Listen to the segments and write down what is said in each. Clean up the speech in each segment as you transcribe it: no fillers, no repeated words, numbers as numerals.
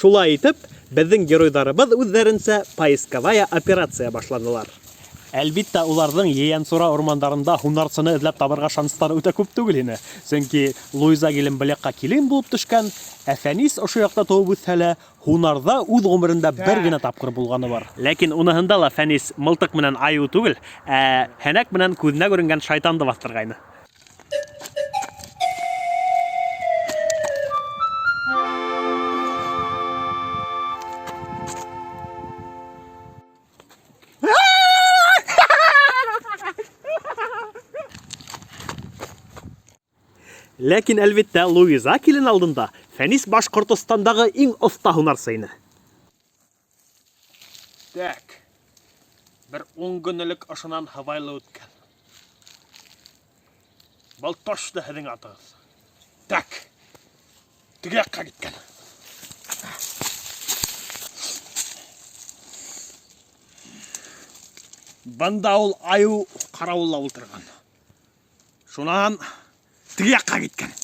Шулай итеп, беҙҙең геройҙарыбыҙ үҙҙәренсә поисковая операция башланылар. Әлбиттә, уларҙың Ейәнсура урмандарында һунарсыны эҙләп табырға шанстары үтә күп түгел ине. Сөнки Луиза килен был яҡҡа килен булып төшкән, ә Фәнис ошо яҡта тыуып үҫһә лә, һунарҙа үҙ ғүмерендә бер генә тапҡыр булғаны бар. Ләкин уныһында ла Фәнис мылтыҡ менән айыу түгел, ә һәнәк менән күҙенә күренгән шайтанды баҫтырғайны. Ләкин, әлбиттә, Луиза килен алдында Фәнис Башҡортостандағы иң оҫта һунарсы ине. Так. Бер ун көн элек ошонан һыбайлы үткән. Был точно һеҙҙең атығыҙ. Так. Теге яҡҡа киткән. Бында ул айыу ҡарауыллап ултырған. Шунан теге яҡҡа киткән.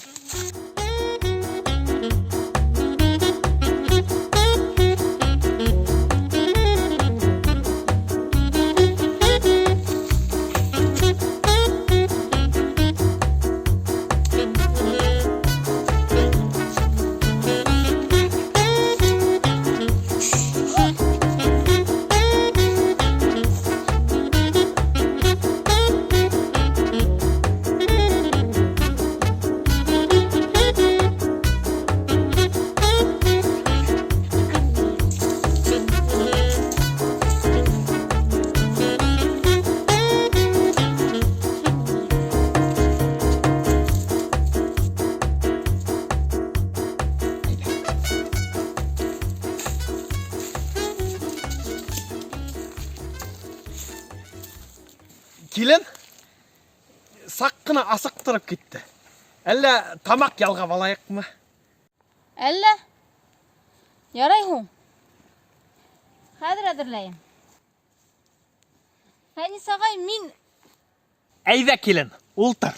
Килен саҡ ҡына асыҡтырып китте. Әллә тамаҡ ялғап алайыҡмы? Әллә? Ярай һуң. Хәҙер әҙерләйем. Фәнис ағай, мин Әйҙә, килен, ултыр.